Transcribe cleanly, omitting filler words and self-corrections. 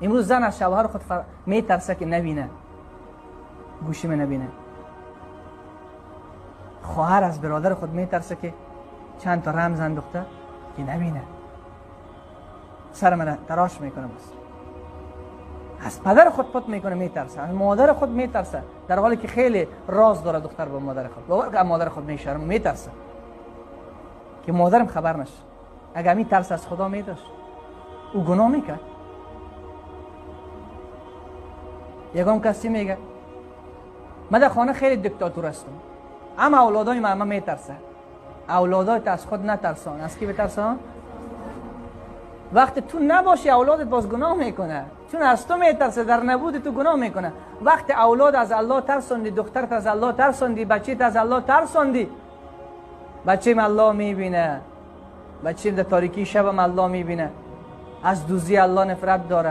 امروز زن از شوهر خود میترسه که نبینه، گوشی من نبینه. خواهر از برادر خود میترسه که چند تا رمز انداخته که نبینه، سر من تراش میکنه. بس از پدر خود پت میکنه، میترسه. از مادر خود میترسه، در حالی که خیلی راز داره دختر با مادر خود. باور که مادر خود میشرم، میترسه که مادرم خبر نشه. اگر می ترس از خدا میداشت او گناه میکرد. یگام کسی میگه من در خانه خیلی دیکتاتور هستم، اما اولادای من همه میترسه. اولادایت از خود نترسان، از کی بترسان؟ وقتی تو نباشی اولادت باز گناه میکنه، چون از تو میترسه، در نبود تو گناه میکنه. وقتی اولاد از الله ترساندی، دخترت از الله ترساندی، بچه‌ت از الله ترساندی، بچه‌م الله میبینه، بچه‌م در تاریکی شبم الله میبینه، از دوزی الله نفرت داره.